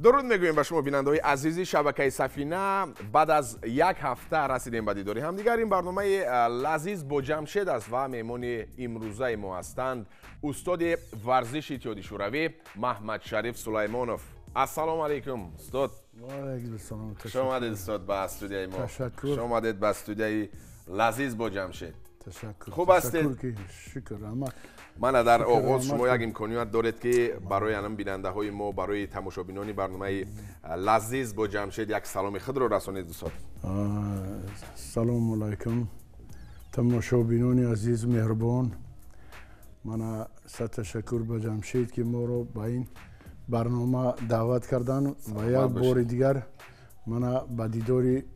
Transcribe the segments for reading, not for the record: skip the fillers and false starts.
Дуруд мегӯем ба шумо, бинандаҳои азизи шабакаи Сафина. Баъд аз як ҳафта расидем ба дидори ҳамдигар. Ин барномаи лазиз бо Ҷамшед аст ва меҳмони имрӯзаи мо ҳастанд устоди варзиши Иттиҳоди Шӯравӣ Маҳмадшариф Сулаймонов. Ассалому алайкум, устод. Хуш омадед, устод, ба студияи мо. Хуш омадед ба студияи лазиз бо Ҷамшед. Хуб ҳастед? Мана дар оғоз шумо як имконият доред, ки барои анам бинандаҳои мо, барои тамошобинони барномаи лазиз бо Ҷамшед як саломи худро расонед, устод. Салому алайкум, тамошобинони азиз, меҳрубон. Мана сад ташаккур ба Ҷамшед, ки моро ба ин барнома даъват карданд ва як бори дигар мана ба дидори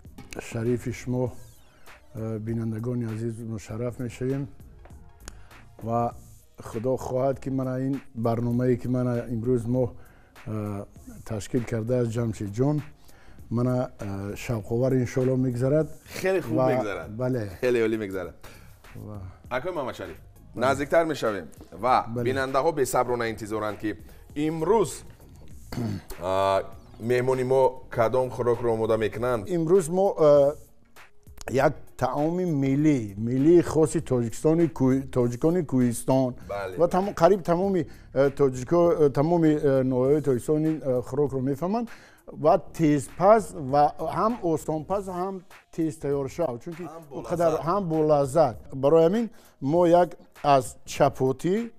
шарифи шумо, бинандагони азиз, мушарраф мешавем. Ва худо хоҳад, ки мана ин барномае, ки мана имрӯз мо ташкил кардааст Ҷамшедҷон, мана шавқовар иншоалло мегзарад. Хеле хуб мегзарад. Бале. Хеле олӣ мегзарад. Акои Маҳмадшариф, наздиктар мешавем ва бинандаҳо бесаброна интизоранд, ки имрӯз меҳмони мо кадом хӯрокро омода мекунанд. Имрӯз мо як таоми миллӣ, миллии хоси Тоҷикистони, тоҷикони кӯҳистон ва қариб тамоми тоҷико, тамоми ноҳияҳои Тоҷикистон ин хӯрокро мефаҳманд ва тезпаз ва ҳам осонпаз, ҳам тез тайёршав, чунки қадар ҳам болаззат. Барои ҳамин мо як аз чапотӣ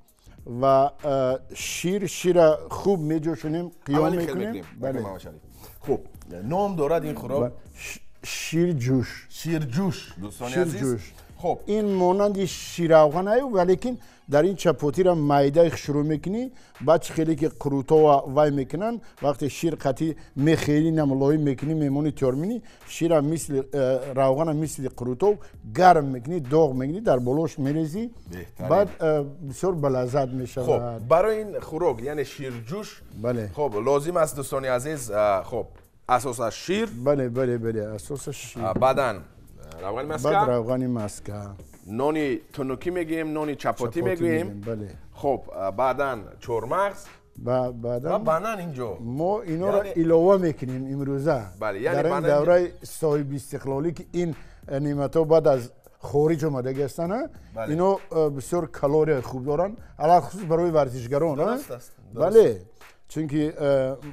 ва шир, шира хуб меҷӯшонем, қиём мекунем. Хуб, ном дорад ин хӯрок? Ширҷӯш. Ширҷӯш, дӯстони азиз. Хуб, ин монанди ширавғанаю, валекин дар ин чапотиро майдаи шурӯъ мекунӣ. Баъд чӣ хеле ки қурутова вай мекунанд, вақте шир қатӣ мехелӣ, намлоӣ мекунӣ, мемонӣ, тиёр мекунӣ, шира мисли равғана, мисли қурутов гарм мекунӣ, доғ мекунӣ, дар болош мерезӣ, баъд бисёр балаззат мешавад. Хуб, барои ин хӯрок, яъне ширҷӯш, бале, хуб, лозим аст, дӯстони азиз, хуб, асосаш шир. Бале, асосаш шир. Баъдан равғани маска. Баъд равғани маска. Нони тунукӣ мегӯем, нони чапотӣ мегӯем. Бале. Хуб, баъдан чормағз ва банан. Инҷо мо инҳоро илова мекунем имрӯза дар ин давраи соҳибистиқлолӣ, ки ин неъматҳо баъд аз хориҷ омадагӣ ҳастанд. Ино бисёр калорияи хуб доранд, алалхусус барои варзишгарон. Бале, чунки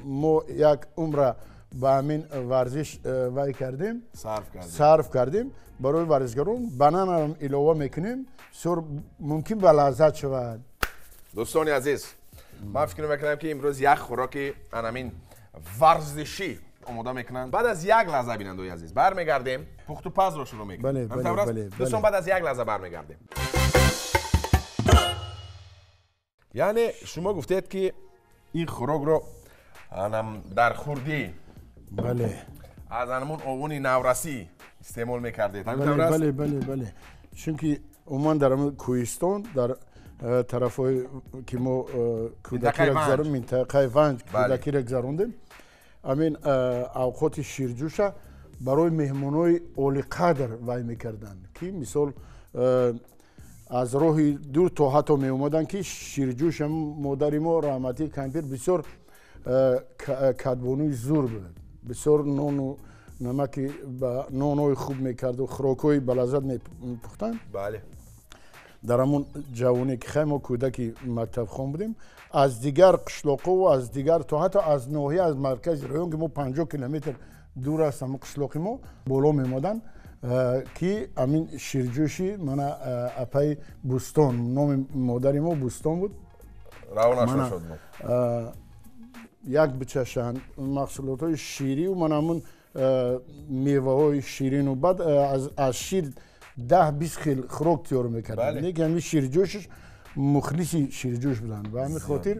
мо як умра ба ҳамин варзиш вай кардем, сарф кардем. Барои варзишгарон бананам илова мекунем, бисёр мумкин ба лаззат шавад. Дӯстони азиз, ман фикр мекунам, ки имрӯз як хӯроки анамин варзишӣ омода мекунанд. Баъд аз як лаҳза, бинандаои азиз, бармегардем, пухтупазро шурӯъ мекунем. Дӯстон, баъд аз як лаҳза бармегардем. Яъне шумо гуфтед, ки ин хӯрокро анам дар хурдӣ, бале, аз анамун овони наврасӣ истеъмол мекардед? Бале, чунки умуман дар кӯҳистон, дар тарафҳое ки мо кӯдакиро гузарондем, минтақаи Ванҷ кӯдакиро гузарондем, ҳамин авқоти ширҷӯша барои меҳмонҳои олиқадр вай мекарданд, ки мисол аз роҳи дур то ҳатто меомаданд, ки ширҷӯш. Модари мо раҳматӣ кампир бисёр кадбонуи зур буд, бисёр нону намаки ба нонҳои хуб мекарду хӯрокҳои балаззат мепухтанд. Дар ҳамон ҷавоне, ки хай мо кӯдаки мактабхон будем, аз дигар қишлоқову аз дигар то ҳатто аз ноҳия, аз маркази район, ки мо 50 километр дур аст ҳамон қишлоқи мо, боло меомаданд, ки ҳамин ширҷӯши мана апаи Бӯстон, номи модари мо Бӯстон буд, як бичашанд маҳсулотҳои ширию мана ҳамун меваҳои ширину. Баъд аз шир 10-20 хел хӯрок тиёр мекарданд, лекин ҳамин ширҷӯшаш мухлиси ширҷӯш буданд. Ба ҳамин хотир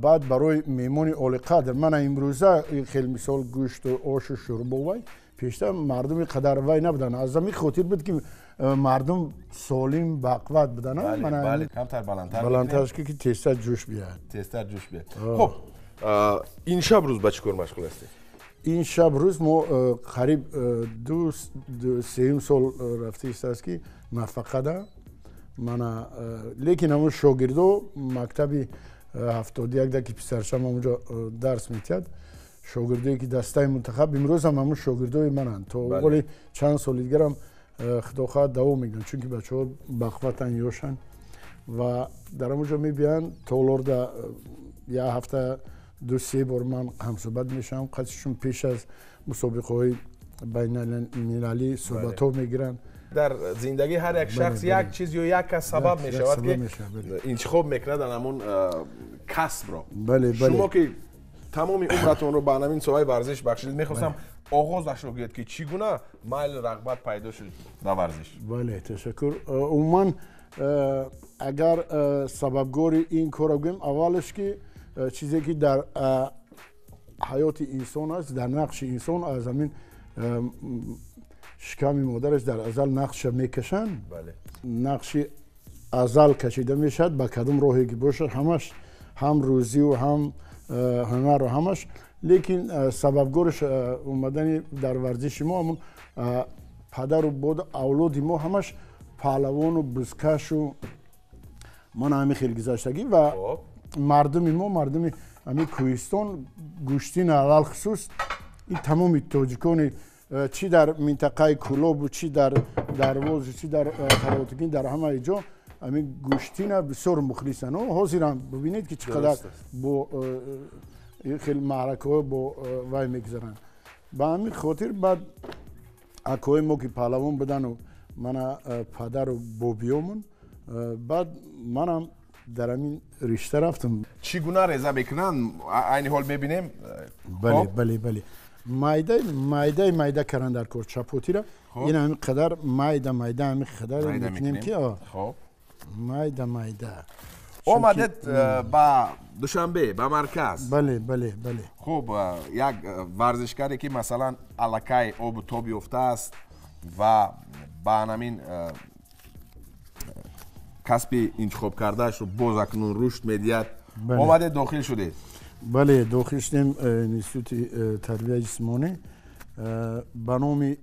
баъд барои меҳмони олиқадр. Мана имрӯза хел мисол гӯшту ошу шӯрбо, вай пештар мардуми қадар вай набуданд. Аз ҳамин хотир буд, ки мардум солим, бақувват буданд. Баландтар, ки тезтар ҷӯш биёяд. Тезтар ҷӯш биёяд. Хуб, ин шаб рӯз ба чӣ кор машғул ҳастед? Ин шаб рӯз мо қариб ду сеюм сол рафта истааст, ки нафақада мана, лекин ҳамон шогирдо мактаби 71 ки писаршам ҳамонҷо дарс метиҳад, шогирдое ки дастаи мунтахаб имрӯз ҳам ҳамун шогирдои мананд, то вале чанд соли дигарам худо хоҳад давом мекунанд, чунки бачаҳо бақувватанд, ёшанд ва дар ҳамонҷо мебиёянд толорда як ҳафта 2-3 бор ман ҳамсӯҳбат мешавам, қадшон пеш аз мусобиқаҳои байналмилалӣ суҳбатҳо мегиранд. Дар зиндагӣ ҳар як шахс як чиз ё як кас сабаб мешавад ки интихоб мекунад ҳамон касбро. Шумо ки тамоми умратонро ба ҳамин соҳаи варзиш бахшидед, мехостам оғозашро гӯед ки чӣ гуна майл рағбат пайдо шуд дар варзиш? Бале, ташаккур. Умуман агар сабабгори ин корро гӯем, аввалаш ки чизе ки дар ҳаёти инсон аст, дар нақши инсон аз ҳамин шиками модараш дар азал нақша мекашанд, нақши азал кашида мешавад, ба кадом роҳе ки бошад, ҳамаш ҳам рӯзию ҳам ҳунару ҳамаш. Лекин сабабгораш омадани дар варзиши мо ҳамун падару боду авлоди мо ҳамаш паҳлавону бузкашу ман ҳамин хел гузаштагӣ ва мардуми мо, мардуми ҳамин кӯҳистон, гӯштин алалхусус ин тамоми тоҷикони чӣ дар минтақаи Кӯлобу, чӣ дар Дарвозу, чӣ дар Қаротигин, дар ҳамаи ҷо ҳамин гӯштина бисёр мухлисанд. Ҳозирам бибинед ки чӣ қадар бо хел маъракаҳо бо вай мегузаранд. Ба ҳамин хотир баъд акои мо ки паҳлавон будану мана падару бобиёмон, баъд манам дар ҳамин ришта рафтам. Чӣ гуна реза мекунанд? Айни ҳол мебинем. Бале, бале, бале. Майда майда майда кардан дар кор чапотира, ин ҳамин қадар майда майда ҳамин қадар мекунем ки майда майда. Омадед ба Душанбе, ба марказ. Бале, бале, бале. Хуб, як варзишгаре ки масалан аллакай обу тоб ёфтааст ва ба ҳамин касби интихоб кардаашро боз акнун рушд медиҳад, омадед дохил шудед? Бале, дохил шудем институти тарбияи ҷисмонӣ ба номи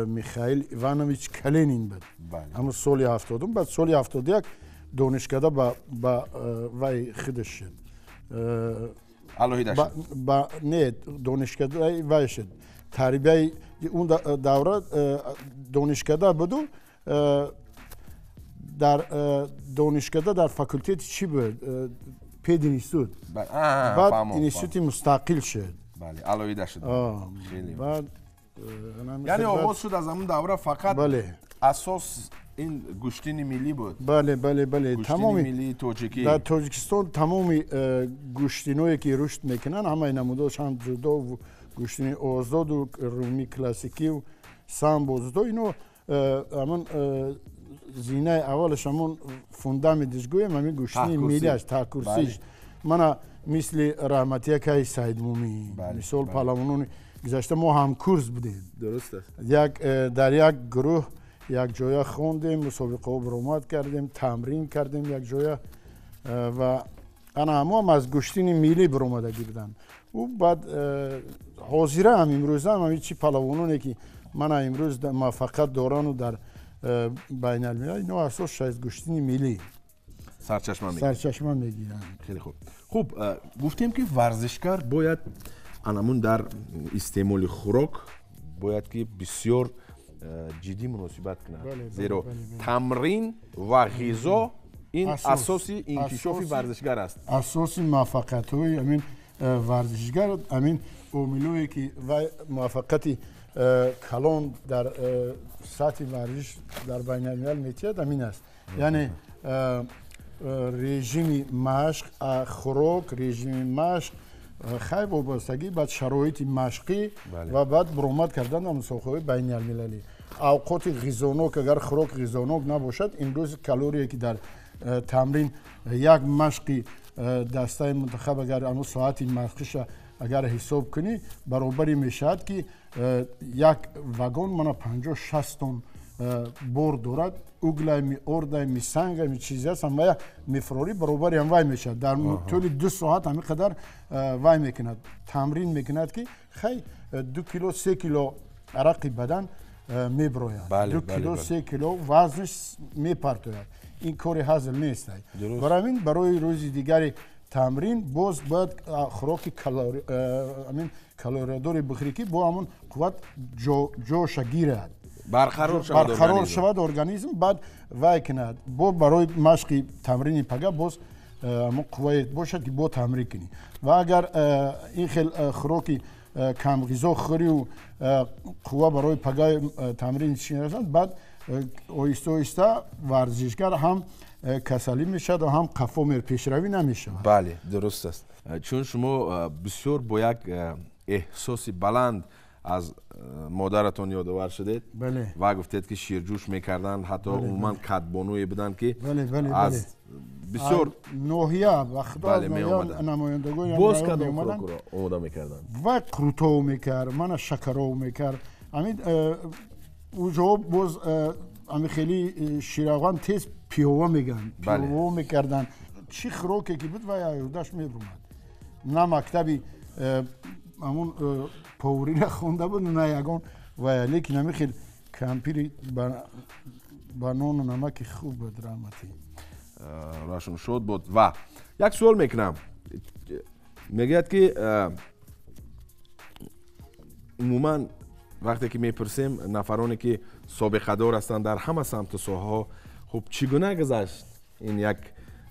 Михаил Иванович Калинин буд. Ҳамун соли 70, баъд соли 71 донишкада ба вай худаш шуд. Алоҳида шуд? Не, донишкадаи вай шуд. Тарбияи он давра донишкада буду, дар донишкада дар факултети чӣ буд? Пединститут. Баъд институти мустақил шуд. Бале, алоҳида шуд. Яъне оғоз шуд аз ҳамон давра, фақат асос ин гӯштини миллӣ буд. Бале, бале, бале. Гӯштини миллии тоҷикӣ. Дар Тоҷикистон тамоми гӯштиное ки рушд мекунанд, ҳамаи намудош ҳам ҷудо, гӯштини озоду румии классикию самбо, ҷудо, ино ҳамон зинаи аввалаш, ҳамон фундаментиш гӯем, ҳамин гӯштини миллиаш, таҳкурсиш. Мана мисли Раҳматиякаи Саидмумин, мисол паҳлавонони гузашта мо ҳамкурс будем. Дуруст аст. Дар як гурӯҳ якҷоя хондем, мусобиқаҳо баромад кардем, тамрин кардем якҷоя ва ана ҳамоам аз гӯштини миллӣ баромадагӣ буданд. Ӯ баъд ҳозира ҳам имрӯза ҳам ҳамин чи паҳлавононе ки мана имрӯз муваффақият дорану дар байналмилал, ино асос аз гӯштини миллӣ сарчашма мегиранд. Хеле хуб. Хуб, гуфтем ки варзишгар бояд анамун дар истеъмоли хӯрок бояд ки бисёр ҷиддӣ муносибат кунад, зеро тамрин ва ғизо ин асоси инкишофи варзишгар аст. Асоси муваффақиятҳои ҳамин варзишгар, ҳамин омилое ки вай муваффақияти калон дар сатҳи варзиш дар байналмилал метиҳад, ҳамин аст. Яъне режими машқ, хӯрок, режими машқ, хай вобастагӣ баъд шароити машқӣ ва баъд баромад кардан дар мусобиқаҳои байналмилалӣ. Авқоти ғизонок, агар хӯрок ғизонок набошад, имрӯз калорие ки дар тамрин як машқи дастаи мунтахаб агар ҳамун соати машқиша агар ҳисоб кунӣ, баробаре мешавад ки як вагон мана 50-60 тонн бор дорад, углайми, ордайми, сангайми, чизе аст, ҳамая мефрорӣ, баробари ҳам вай мешавад. Дар тӯли 2 соат ҳамин қадар вай мекунад, тамрин мекунад ки хай 2 кило 3 кило арақи бадан меброяд, 2 кило 3 кило вазнаш мепартояд. Ин кори ҳазл нест. Барои ҳамин барои рӯзи дигари тамрин боз бояд хӯроки калориядори бихӯрӣ, ки бо ҳамон қувват ҷоша гирад, барқарор шавад организм, баъд вай кунад. Бо барои машқи тамрини пага боз ҳамон қуввае бошад, ки бо тамрин кунӣ. Ва агар ин хел хӯроки камғизо хӯрию қувва барои пагаи тамрин чӣ нарасад, баъд оҳиста оҳиста варзишгар ҳам касалӣ мешавад ва ҳам қафо пешравӣ намешавад. Бале, дуруст аст. Чун шумо бисёр бо як эҳсоси баланд аз модаратон ёдовар шудед ва гуфтед, ки ширҷӯш мекарданд, ҳатто умуман кадбонуе буданд, ки аз бисёр ноҳия ва худо намояндагони боз кадом хӯрокро омода мекарданд? Ва қурутов мекард, мана шакаров мекард. Ҳамин уҷо боз ҳамин хеле ширавған тез пиёва мегӯянд, пиёва мекарданд. Чӣ хӯроке ки буд, вай аюдаш мебурмад. На мактаби ҳамон поварира хонда буд, на ягон вай, лекин ҳамин хел кампири ба нону намаки хуб буд, раҳматӣ. Рашон шод буд. Ва як суол мекунам, мегӯяд, ки умуман вақте ки мепурсем нафароне, ки собиқадор ҳастанд дар ҳама самту соҳаҳо, хуб, чӣ гуна гузашт ин як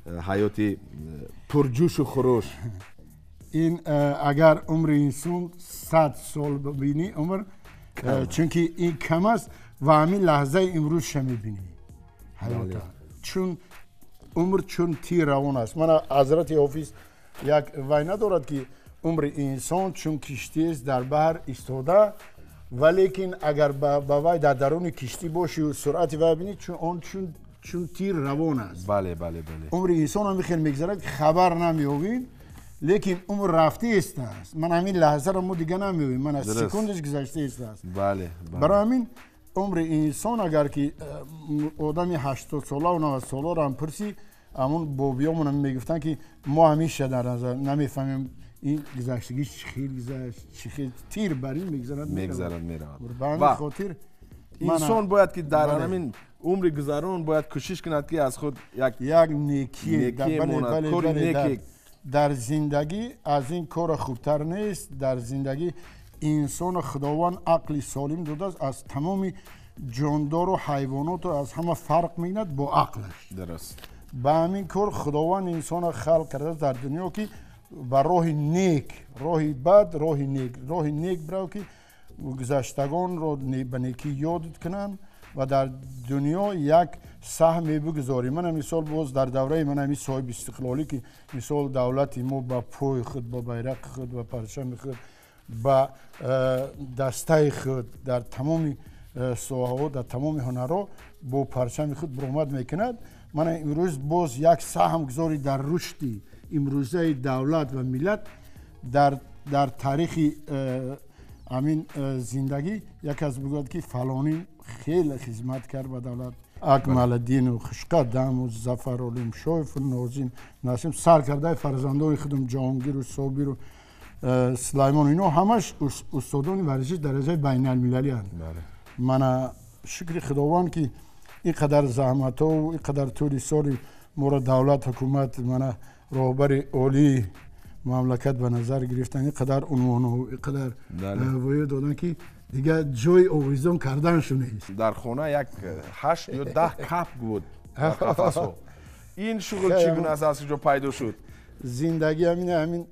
ҳаёти пурҷӯшу хуруш? Ин агар умри инсон 100 сол бибинӣ, умр чунки ин кам аст, ва ҳамин лаҳзаи имрӯзша мебинӣ ҳаёта, чун умр чун тир равон аст. Мана ҳазрати Ҳофиз як вай надорад, ки умри инсон чун киштиест дар баҳр истода, валекин агар ба вай дар даруни киштӣ бошию суръати вай бинӣ, он чун тир равон аст. Бале, бале, бале. Умри инсон ҳамин хел мегузарад, ки хабар намеёбем, лекин умр рафта истааст. Ман ҳамин лаҳзаро мо дига намеёбем, ман аз секундаш гузашта истааст. Барои ҳамин умри инсон агар ки одами 80 солаву 90 соларо ҳам пурсӣ, ҳамон бобиёмон мегуфтанд, ки мо ҳамеша дар назар намефаҳмем ин гузаштагӣ чӣ хел гузашт, чӣ хел тир бар ин мегузарад. Мегузарад, меравад. Ба ҳамин хотир инсон бояд ки дар ҳамин умри гузарон бояд кӯшиш кунад, ки аз худ як як некӣ кори неки. Дар зиндагӣ аз ин кора хубтар нест. Дар зиндагӣ инсону Худованд ақли солим додааст, аз тамоми ҷондору ҳайвоноту аз ҳама фарқ мекунад бо ақлаш. Ба ҳамин кор Худованд инсонро халқ кардааст дар дунё, ки ба роҳи нек, роҳи бад, роҳи нек, роҳи нек бирав, ки гузаштагонро ба некӣ ёд кунанд ва дар дунё як саҳме бигузорӣ. Мана мисол, боз дар давраи ман ҳамин соҳиби истиқлолӣ, ки мисол давлати мо ба пои худ, ба байрақи худ, ба парчами худ, ба дастаи худ дар тамоми соҳаҳо, дар тамоми ҳунарҳо бо парчами худ баромад мекунад. Мана имрӯз боз як саҳм гузорӣ дар рушди имрӯзаи давлат ва миллат, дар таърихи ҳамин зиндагӣ як кас бигӯяд, ки фалонӣ хеле хизмат кард ба давлат. Акмаладдину Хушқадаму Зафаролим Шоеву Нозим Насим, сар кардаи фарзандони худум Ҷаҳонгиру Собиру Сулаймон, ино ҳамаш устодони варзиши дараҷаи байналмилалианд. Мана шукри Худованд, ки ин қадар заҳматҳову ин қадар тӯли соли моро давлат, ҳукумат, мана роҳбари олии мамлакат ба назар гирифтан, ин қадар унвону ин қадар воя додан, ки дигар ҷои овезон карданшу нест. Дар хона як 8 ё 10 кафк буд қафасҳо. Ин шуғл чӣ гуна аст, аз куҷо пайдо шуд? Зиндагӣ ҳамин, ҳамин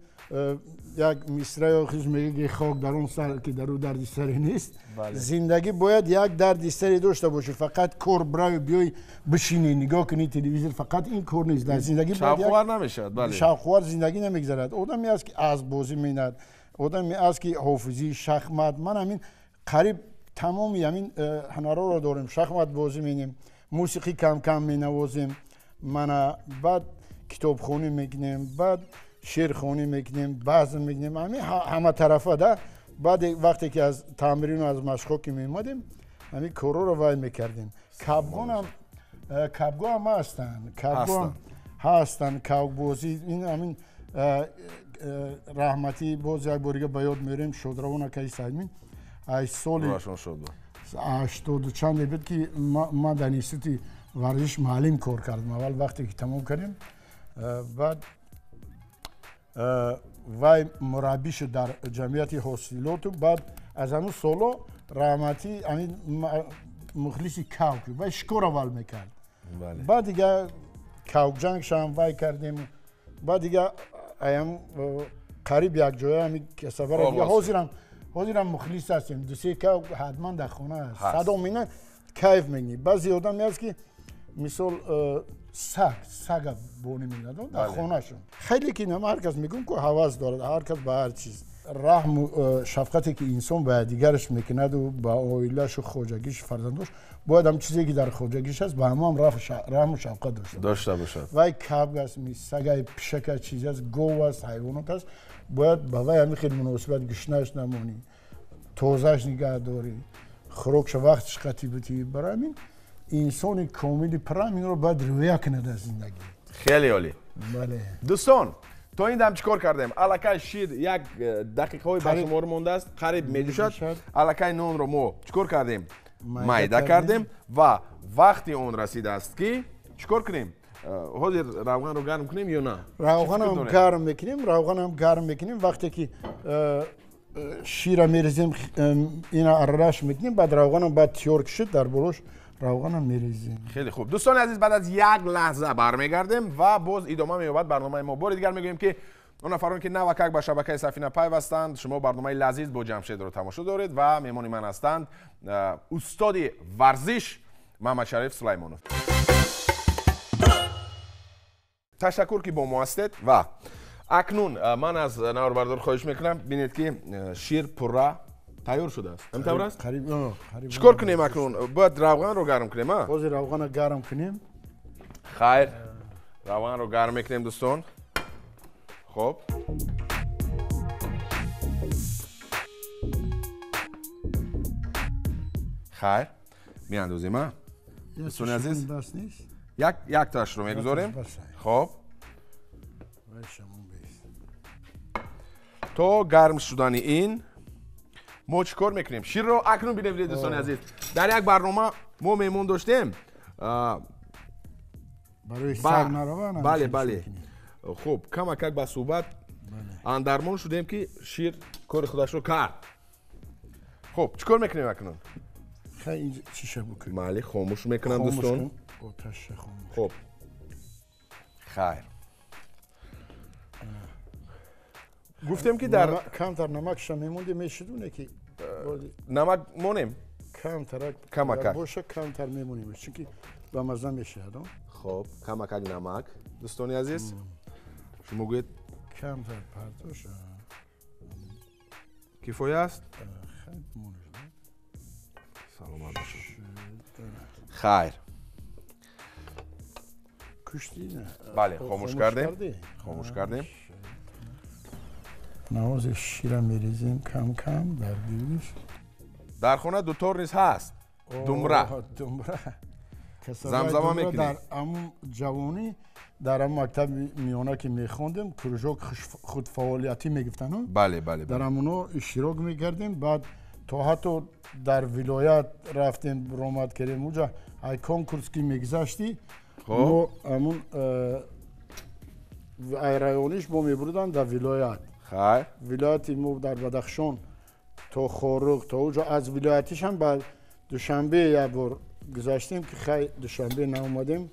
як мисраи охирш мегӯяд, ки хок дар он сар, ки дар ӯ дарди саре нест. Зиндагӣ бояд як дарди саре дошта бошӣ. Фақат кор бирави, биёй, бишинӣ, нигоҳ кунӣ телевизор, фақат ин кор нест дар зиндагӣ. Шавқовар намешавад, бале. Шавқовар зиндагӣ намегузарад. Одаме аст, ки асббозӣ менад, одаме аст, ки ҳофизӣ, шахмат. Ман ҳамин қариб тамоми ҳамин ҳунарҳоро дорем. Шахмат бозӣ менем, мусиқӣ кам кам менавозем, мана баъд китобхонӣ мекунем, баъд шеърхонӣ мекунем, базм мекунем, ҳамин ҳаматарафа да. Баъд вақте ки аз тамрину аз машқҳо ки меомадем, ҳамин корҳоро вай мекардем. Кабгонам, кабгоҳам ҳастанд, кабгоҳам ҳастанд, кавбозӣ. Ин ҳамин раҳматӣ, боз як борига ба ёд меорем, шодравон акаи Саймин, ай соли 80-у чанде буд, ки ман дар институти варзиш муаллим кор кардам. Аввал вақте ки тамом кардем, баъд Вай мураббӣ шуд дар ҷамъияти ҳосилоту баъд аз ҳамун соло раҳматӣ ҳамин мухлиси кавк вай шикор аввал мекард. Баъд дига кавкҷангшам вай кардем. Баъд дига аям қариб якҷоя ҳамин касабара дига ҳозирам мухлис ҳастем. Ду-се кавк ҳатман дар хона аст. Садо мена кайф мегирӣ. Баъзе одаме ҳаст ки мисол саг сага бонӣ медадон дар хонашон. Хеле ки нам ҳар кас мегӯм ку ҳавас дорад, ҳар кас ба ҳар чиз. Раҳму шафқате ки инсон ба дигараш мекунаду ба оилашу хоҷагиш фарзандош бояд ҳам чизе ки дар хоҷагиш аст ба ҳамаам раҳму шафқат дошта бошад. Вай кабк аст, сагай пишак аст, чиз аст, гов аст, ҳайвонот аст, бояд ба вай ҳамин хел муносибат гушнаш намонӣ, тозааш нигаҳ дорӣ, хӯрокша вақтиш қатӣ битӣ. Барои ҳамин инсони комили пурам инро бояд риоя кунад аз зиндагӣ. Хеле олӣ. Бале. Дӯстон, то ин дам чӣ кор кардем? Аллакай шир як дақиқаҳои ба шумор мондааст, қариб меҷӯшад. Аллакай нонро мо чӣ кор кардем? Майда кардем ва вақти он расидааст ки чӣ кор кунем? Ҳозир равғанро гарм кунем ё на? Равғанам гарм мекунем, равғанам гарм мекунем. Вақте ки шира мерезем, ина арраш мекунем, баъд равғанам баъд тиёр кишид, дар болош равғанам мерезем. Хеле хуб. Дӯстони азиз, баъд аз як лаҳза бармегардем ва боз идома меёбад барномаи мо. Бори дигар мегӯем ки он нафароне ки навакак ба шабакаи Сафина пайвастанд, шумо барномаи лазиз бо Ҷамшедро тамошо доред ва меҳмони ман ҳастанд устоди варзиш Муҳаммадшариф Сулаймонов. Ташаккур ки бо мо ҳастед ва акнун ман аз наворбардор хоҳиш мекунам, бинед ки шир пурра тайёр шудааст. Ҳамин тавр аст? Чӣ кор кунем акнун? Бояд равғанро гарм кунем, а? Ҳозир равғанро гарм кунем. Хайр, равғанро гарм мекунем, дӯстон. Хоб. Хайр, меандозем, а? Дӯстони азиз, якташро мегузорем. Хоб. То гарм шудани ин мо чӣ кор мекунем? Ширро акнун бинед, дӯстони азиз. Дар як барнома мо меҳмон доштем. Барои сар нараван. Бале, бале. Хуб, камакак ба суҳбат андармон шудем ки шир кори худашро кард. Хуб, чӣ кор мекунем акнун? Хай, чиша букунем? Майли, хомӯш мекунам, дӯстон. Оташа хомӯш. Хуб. Хайр. Гуфтем ки дар камтар намакша мемондем, мешидуне ки намак монем? Камтарак камакак боша, камтар мемонем, чунки ба маза мешавад. Хоб, камакак намак, дӯстони азиз. Шумо гӯед камтар партоша. Кифоя аст? Хайр, монеш. Саломат бошед. Хайр. Куштӣ? Бале, хомӯш кардем. Хомӯш кардем. Навози шира мерезем кам-кам дар дилиш. Дар хона дутор низ ҳаст. Думра. Думра. Замзама мекунем. Дар ҳамун ҷавонӣ, дар ҳамун мактаби миёна ки мехондем, кружок худфаъолиятӣ мегуфтанд. Бале, бале. Дар ҳамуно иштирок мекардем, баъд то ҳатто дар вилоят рафтем, ромад кардем. Уҷа ай конкурс ки мегузаштӣ, мо ҳамун ай райониш мо мебурданд дар вилоят. Хайр. Вилояти мо дар Бадахшон то Хоруғ, то уҷо аз вилоятишам ба Душанбе як бор гузаштем ки хай Душанбе наомадем.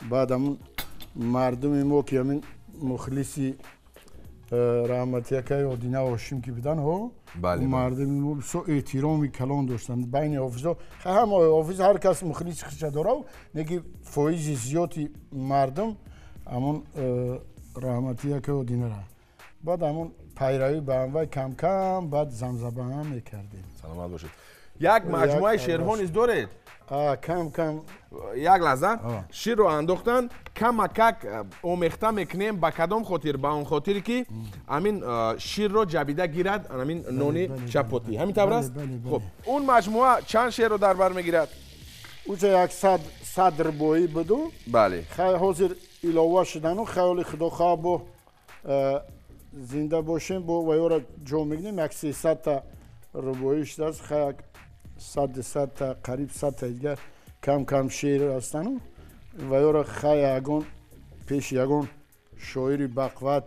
Баъд ҳамун мардуми мо ки ҳамин мухлиси раҳматиякаи Одина Ҳошим ки будан, ҳо мардуми мо бисёр эҳтироми калон доштанд байни ҳофизо. Ҳама ҳофиз ҳар кас мухлиси худша дорав, неки фоизи зиёди мардум ҳамун раҳматиякаи Одинара. Баъд ҳамун пайравӣ ба ҳамвай кам-кам, баъд замзабаам мекардем. Саломат бошед. Як маҷмӯаи шеърҳо низ доред? Кам-кам. Як лаҳза. Ширро андохтан, камакак омехта мекунем. Ба кадом хотир? Ба он хотире ки ҳамин ширро ҷабида гирад, ҳамин нони чапотӣ. Ҳамин тавр аст? Хуб, он маҷмӯа чанд шеърро дар бар мегирад? Уҷа як сад рубоӣ буду. Бале. Хай ҳозир илова шудану хаёли худохоҳ бо зинда бошем, бо ваёра ҷо мегирем. Як 300-та рубоӣ шудааст, хай як 100-та, қариб 100-та дигар кам-кам шеър ҳастану ваёра хай ягон пеши ягон шоири бақват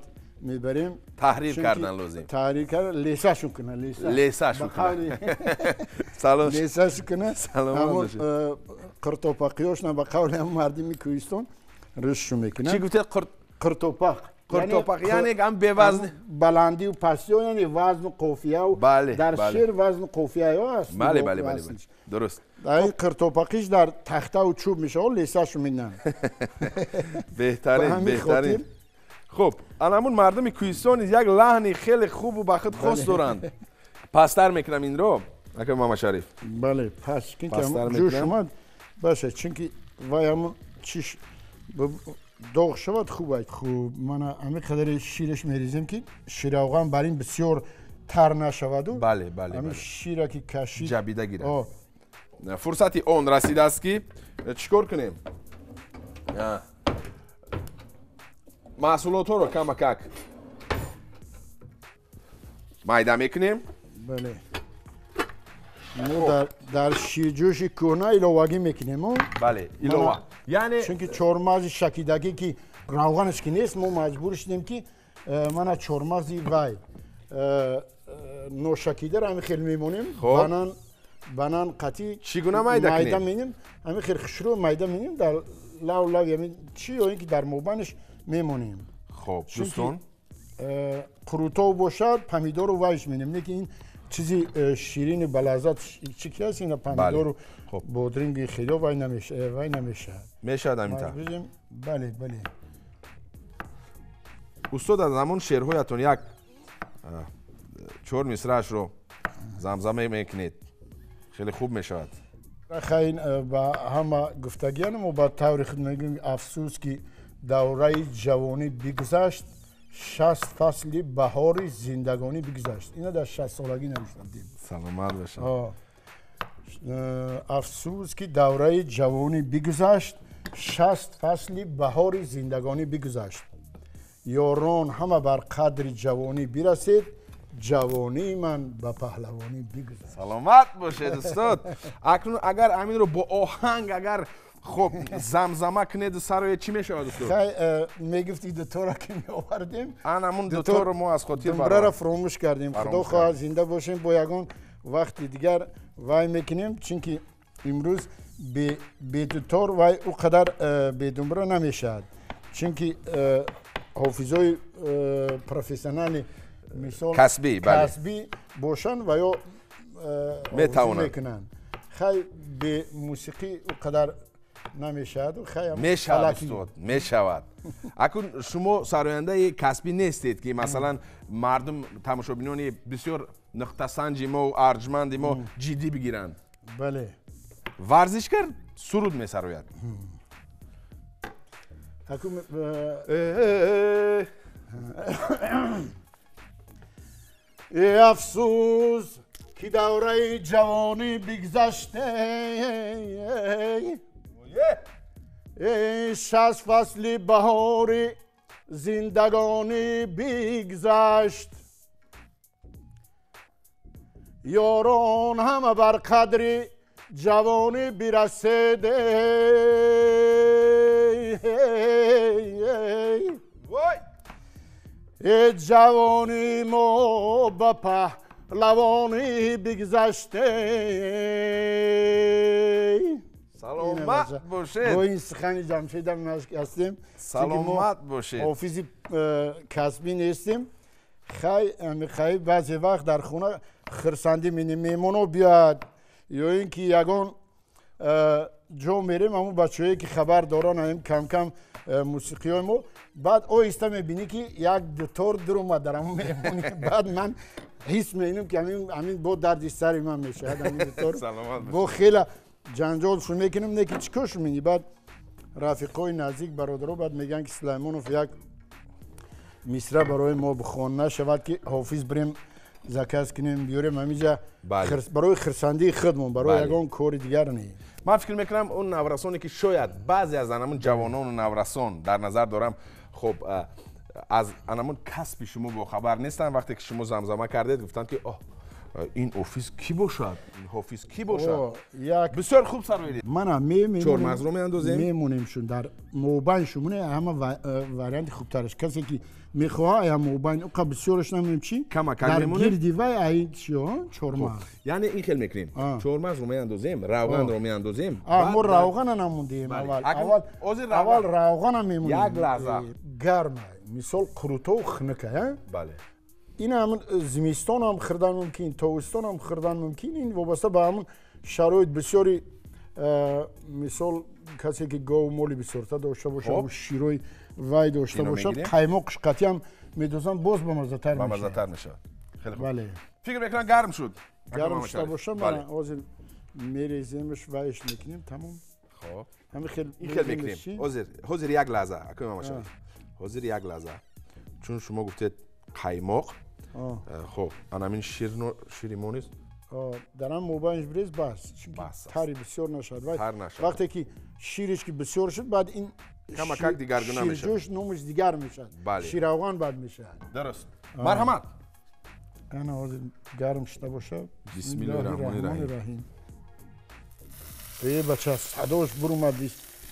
мебарем. Таҳрир кардан лозим. Таҳрир кардан, лесашон кунад. Лесашон кунад. Салом. Лесашон кунад. Саломат бошед. Қиртопақиёшна ба қавли ҳам мардими кӯҳистон рушдшон мекунад. Чӣ гуфтед? Қиртопақ. Қиртопақ яъне ҳам бевазн. Баландию пастиё, яъне вазну қофияу. Дар шеър вазну қофияё аст. Бале, бале, бале. Дуруст. Ин қиртопақиш дар тахтаву чӯб мешавад, лесашон менанд. Беҳтарин, беҳтарин. Хуб, анамун мардуми кӯҳистон як лаҳни хеле хубу ба худ хос доранд. Пасттар мекунам инро, ака Муҳаммадшариф. Бале, пас кун ки ҷӯш омад, баша, чунки вай ҳамун чиш доғ шавад хуб аст. Хуб, мана ҳамин қадари шираш мерезем ки ширавған бар ин бисёр тар нашаваду. Бале, бале. Ҳамин шира ки кашид ҷабида гирад. Фурсати он расидааст ки чӣ кор кунем? Маҳсулотҳоро камакак майда мекунем. Бале. Мо дар ширҷӯши кӯҳна иловагӣ мекунем. Бале, илова. Яъне чунки чормағзи шакидагӣ ки равғанаш ки нест, мо маҷбур шудем ки мана чормағзи вай ношакидаро ҳамин хел мемонем. Банан қатӣ чӣ гуна майда кунем? Майда менем, ҳамин хел хушрӯ майда менем дар лав лав, ҳамин чӣ ё ин ки дар мобайнаш мемонем. Хоб, дӯстон, қурутов бошад, помидору вайш менем, не ки ин чизи ширини балаззат чӣ ки аст, ина помидору бодринги хело вай намешавад. Мешавад ҳамин тавр? Бале, бале. Устод, аз ҳамон шеърҳоятон як чор мисраашро замзама мекунед, хеле хуб мешавад. Хайн ба ҳама гуфтагиянам мо ба таври худ мегӯем: афсӯс ки давраи ҷавонӣ бигузашт, 60 фасли баҳори зиндагонӣ бигузашт. Ина дар 60 солагӣ навиштам. Саломат бошад. Афсӯс ки давраи ҷавонӣ бигузашт, 60 фасли баҳори зиндагонӣ бигузашт. Ёрон ҳама бар қадри ҷавонӣ бирасед, ҷавонии ман ба паҳлавонӣ бигузашт. Саломат бошед, устод. Акнун агар ҳаминро бо оҳанг агар хуб замзама кунеду сарояд, чӣ мешавад, устод? Хай, мегуфти дуторро ки меовардем. Ан ҳамун дуторро мо аз хотир думбраро фуромӯш кардем. Худо хоҳад зинда бошем, бо ягон вақти дигар вай мекунем, чунки имрӯз бе дутор вай ӯ қадар бе думбра намешавад, чунки ҳофизои профессионали мисол касбӣ бошанд ва ё метавонанд мекунанд. Хай, бе мусиқӣ ӯ қадар намешавад. Мешавад, устод, мешавад. Акун шумо сарояндаи касбӣ нестед ки масалан мардум, тамошобинони бисёр нуқтасанҷи мо, арҷманди мо ҷиддӣ бигиранд. Бале. Варзишгар суруд месарояд. Афсӯс ки давраи ҷавонӣ бигзаште, 60 фасли баҳори зиндагонӣ бигзашт. Ёрон ҳама бар қадри ҷавонӣ бирасед. Ҷавонии мо ба паҳлавонӣ бигзаште. Саломат бошед. Бо ин сухани Ҷамшедам ҳастем. Саломат бошед. Ҳофизи касбӣ нестем. Хай, хай, баъзе вақт дар хона хирсандӣ менем, меҳмоно биёяд ё ин ки ягон ҷо мерем, ҳамун бачаҳое ки хабар доранд ҳамин кам-кам мусиқиҳои мо, баъд оҳиста мебинӣ ки як дутор дуромад дар ҳамун меҳмонӣ. Баъд ман ҳис мекунам ки ҳамин бо дарди сари ман мешавад ҳамин дутор. Бо хела ҷанҷол шу мекунем, не ки чӣ кор шу менӣ. Баъд рафиқҳои наздик, бародаро баъд мегӯянд ки Сулаймонов як мисра барои мо бихон, нашавад ки ҳофиз бирем заказ кунем биёрем ҳаминҷа барои хирсандии худмон, барои ягон кори дигар не. Ман фикр мекунам он наврасоне ки шояд баъзе аз анамун ҷавонону наврасон дар назар дорам, хуб аз анамун касби шумо бохабар нестанд. Вақте ки шумо замзама кардед, гуфтанд ки оҳ, Ин офис кӣ бошад? Ин ҳофиз кӣ бошад? Бисёр хуб сароидед. Мана чормағзро меандозем, мемонемшон дар мобайн шумоне ҳама варианти хубтараш. Касе ки мехоҳад ая мобайн уқа бисёраш намем чи камакак дар мемонем гирди вай ай чиё чормағз. Яъне ин хел мекунем, чормағзро меандозем, равғанро меандозем. Мо равғана намондем. Аввал равғана мемонем. Як лаҳза. Гарма мисол қурутов хунука. Бале. Ин ҳамн зимистон ҳам хӯрдан мумкин, тобистон ҳам хӯрдан мумкин. Ин вобаста ба ҳамн шароит бисёри, мисол касе ки гову моли бисёрта дошта бошад, широи вай дошта бошад, қаймоқш қатъи ҳам медозанд, боз бамаззатар мешавад. Бамаззатар мешавад. Хеле хуб. Бале. Фикр мекунам гарм шуд. Гарм шуда бошад, мана ҳозир мереземш, вайш мекунем, тамом. Хоб. Ҳамин хел ин хел мекунем. Ҳозир як лаҳза, акои Мамадшариф. Ҳозир як лаҳза. Чун шумо гуфтед қаймоқ, хоб, анамин шири мо низ дар ҳам мобайнш бирез, бас, чунки тари бисёр нашавад. Вақте ки шириш ки бисёр шуд, баъд ин камакак дигаргуна мешавад, ширҷӯш номаш дигар мешавад, ширавған баъд мешавад. Дуруст. Марҳамат. Ана ҳозир гарм шуда бошад. Бисмиллоҳи раҳмони раҳим. Э бача, садош бурумад.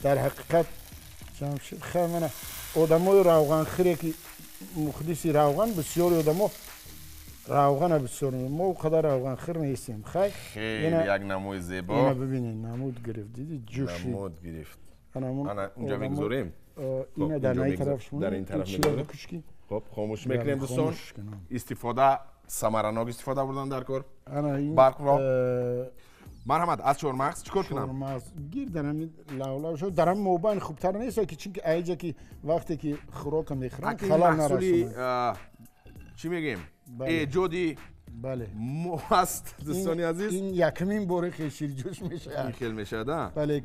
Дар ҳақиқат Ҷамшид, хай мана одамои равғанхӯре ки мухлиси равған, бисёри одамо равғана бисёр, мо он қадар равғанхӯр нестем. Хай хеле як намуди зебо. Ина бибинед, намуд гирифт, диди ҷӯшид, намуд гирифт. Ана унҷа мегузорем. Ина дар ин тараф шумо, дар ин тараф мегузорем. Хоб, хомӯш мекунем дӯстон. Истифода самаранок истифода бурдан дар кор барқро. Марҳамат, аз чормағз чӣ кор кунам? Чормағз гир дар ҳамин лавлав шуд, дар ҳамин мобайн хубтар нест, ки чунки айҷа ки вақте ки хӯрока мехӯранд халал нарасонад. Чӣ мегӯем? Эҷоди мо аст, дӯстони азиз. Ин якумин боре ки ширҷӯш мешавад. Ин хел мешавад, а? Бале,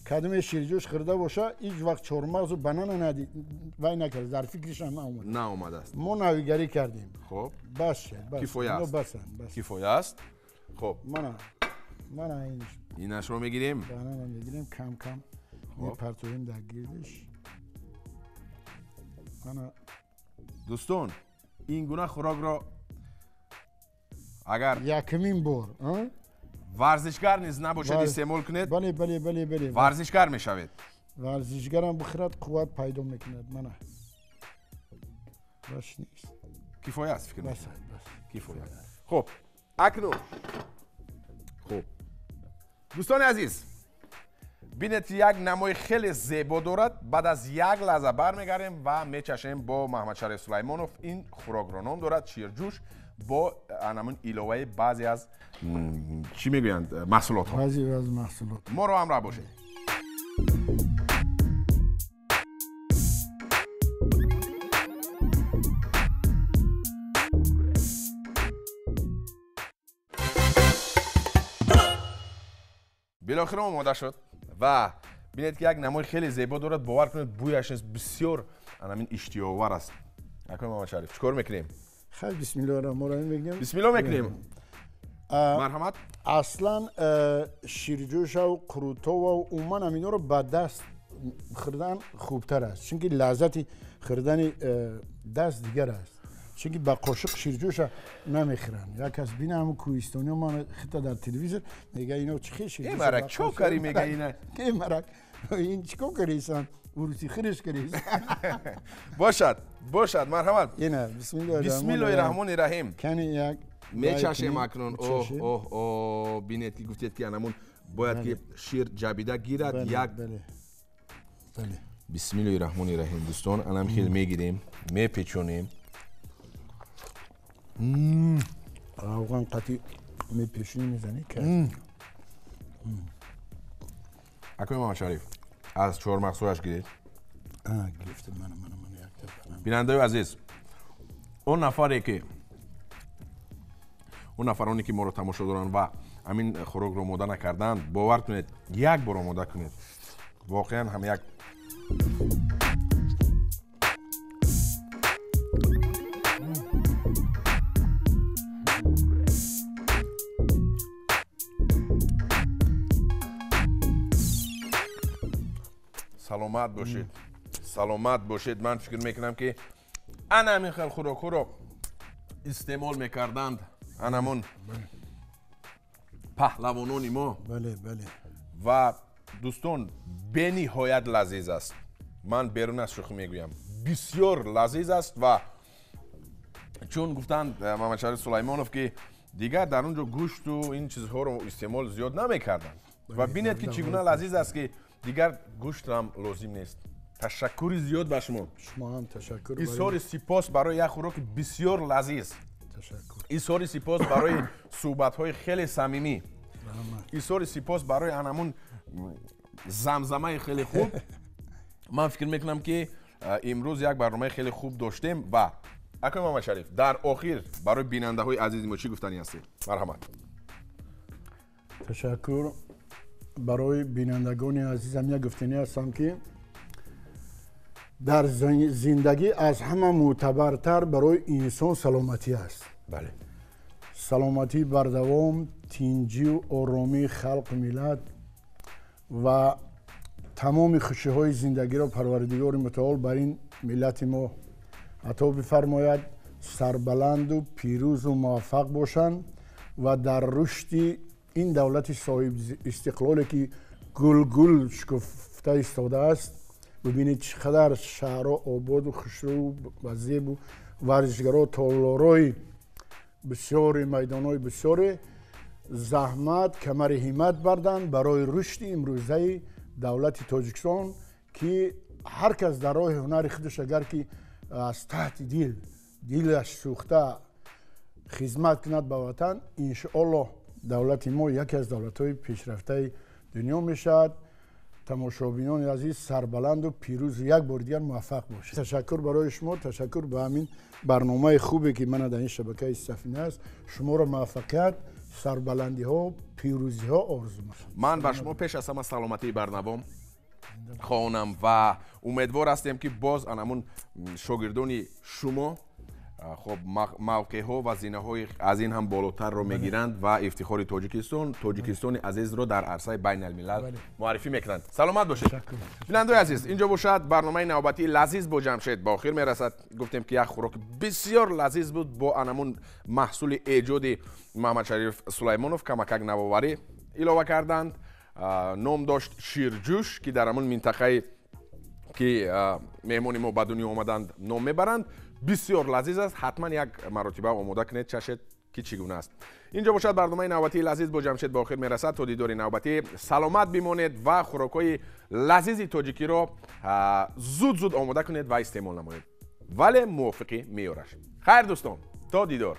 кадоме ширҷӯш хӯрда боша, ҳеҷ вақт чормағзу банана нади вай накард, дар фикриш ҳам наомад. Наомадааст. Мо навигарӣ кардем. Хоб. Бас шуд, бас. Кифоя аст. Кифоя аст. Хоб. Мана инашро мегирем. Банана мегирем, кам кам мепартоем дар гирдиш. Мана дӯстон, ин гуна хӯрокро агар якумин бор варзишгар низ набошад истеъмол кунед, бале, бале, бале, бале, варзишгар мешавед. Варзишгарам бихӯрад, қувват пайдо мекунад. Мана бас нест. Кифоя аст, фикр бас, бас. Кифоя. Хоб, акнун хуб дӯстони азиз, бинед як намои хеле зебо дорад. Баъд аз як лаҳза бармегардем ва мечашем бо Маҳмадшариф Сулаймонов. Ин хӯрокро ном дорад ширҷӯш бо анамун иловаи баъзе аз чӣ мегӯянд маҳсулотҳо. Баъзе аз маҳсулот. Моро ҳамроҳ бошед. Билохира омода шуд ва бинед ки як намои хеле зебо дорад. Бовар кунед, бӯяш низ бисёр анамин иштиҳоовар аст. Акои Мамадшариф, чӣ кор мекунем? Хай, бисмиллоҳи раҳмони раҳим мегӯем. Бисмиллоҳ мекунем. Марҳамат. Аслан ширҷӯшаву қурутоваву умуман ҳаминҳоро ба даст хӯрдан хубтар аст, чунки лаззати хӯрдани даст дигар аст. Чунки ба қошиқ ширҷӯша намехӯранд. Як кас бина ҳамн кӯҳистониё ман хита дар телевизор мега ино чӣ хел ширҷӯша. Э марак чо кари мега ина? Э марак ин чӣ кор карисан? Уруси хӯриш карисан. Бошад, бошад, марҳамат. Ина бисмиллоҳи раҳмони раҳим. Кани як мечашем акнун. Оҳ, оҳ, оҳ, бинед ки гуфтед ки анамун бояд ки шир ҷабида гирад як. Бале. Бисмиллоҳи раҳмони раҳим дӯстон, анам хел мегирем, мепечонем. Равған қатӣ мепешонӣ, мезанӣ. Акои Мамадшариф, аз чормағзҳояш гиред. Гирифтам. Мана, мана, мана якта. Бинандаи азиз, он нафаре ки он нафароне ки моро тамошо доранд ва ҳамин хӯрокро омода накарданд, бовар кунед, як бор омода кунед. Воқеан ҳам як саломат бошед, саломат бошед. Ман фикр мекунам ки ана ҳамин хел хӯрокҳоро истеъмол мекарданд Анамон паҳлавонони мо. Бале, бале. Ва дӯстон, бениҳоят лазиз аст. Ман берун аз шӯхӣ мегӯям, бисёр лазиз аст. Ва чун гуфтанд Мамадшариф Сулаймонов, ки дигар дар он ҷо гӯшту ин чизҳоро истеъмол зиёд намекарданд. Ва бинед, ки чӣ гуна лазиз аст, ки дигар гӯштам лозим нест. Ташаккури зиёд ба шумо. Шумо ҳам ташаккур. Изҳори сипос барои як хӯроки бисёр лазиз. Ташаккур. Изҳори сипос барои суҳбатҳои хеле самимӣ. Изҳори сипос барои анамун замзамаи хеле хуб. Ман фикр мекунам, ки имрӯз як барномаи хеле хуб доштем. Ва акои Мамадшариф, дар охир барои бинандаҳои азизи мо чӣ гуфтанӣ ҳастед? Марҳамат. Ташаккур. Барои бинандагони азизам як гуфтанӣ ҳастам, ки дар зиндагӣ аз ҳама мӯътабартар барои инсон саломатӣ аст. Саломатӣ бардавом, тинҷию оромии халқу миллат ва тамоми хушиҳои зиндагиро Парвардигори Мутаол бар ин миллати мо ато бифармояд. Сарбаланду пирӯзу муваффақ бошанд ва дар рушди ин давлати соҳибистиқлоле, ки гулгул шукуфта истодааст, бибинед, чӣ қадар шаҳрҳо ободу хушрӯ ва зебу варзишгаро, толорои бисёри, майдонҳои бисёре, заҳмат, камари ҳиммат барданд барои рушди имрӯзаи давлати Тоҷикистон, ки ҳар кас дар роҳи ҳунари худаш, агар ки аз таҳти дил дилаш сӯхта хизмат кунад ба ватан, иншоаллоҳ, давлати мо яке аз давлатҳои пешрафтаи дунё мешавад. Тамошобинони азиз, сарбаланду пирӯзу як бори дигар муваффақ бошед. Ташаккур барои шумо, ташаккур ба ҳамин барномаи хубе, ки мана дар ин шабакаи Сафина аст. Шуморо муваффақият, сарбаландиҳо, пирӯзиҳо орзу Ман ба шумо пеш аз ҳама саломатии барнавом хоҳонам ва умедвор ҳастем, ки боз анамун шогирдони шумо, хоб, мавқеъҳо ва зинаҳои аз ин ҳам болотарро мегиранд ва ифтихори Тоҷикистон, Тоҷикистони азизро дар арсаи байналмилал муаррифӣ мекунанд. Саломат бошед. Бинандаои азиз, инҷо бошад, барномаи навбатии «Лазиз бо Ҷамшед» ба охир мерасад. Гуфтем, ки як хӯроки бисёр лазиз буд бо анамун маҳсули эҷоди Маҳамадшариф Сулаймонов. Камакак навоварӣ илова карданд. Ном дошт ширҷӯш, ки дар ҳамун минтақае, ки меҳмони мо ба дунё омаданд, ном мебаранд. Бисёр лазиз аст. Ҳатман як маротиба омода кунед, чашед, ки чӣ гуна аст. Инҷо бошад, барномаи навбатии «Лазиз бо Ҷамшед» ба охир мерасад. То дидори навбатӣ саломат бимонед ва хӯрокҳои лазизи тоҷикиро зуд зуд омода кунед ва истеъмол намоед, вале мувофиқи меъёраш. Хайр, дӯстон, то дидор.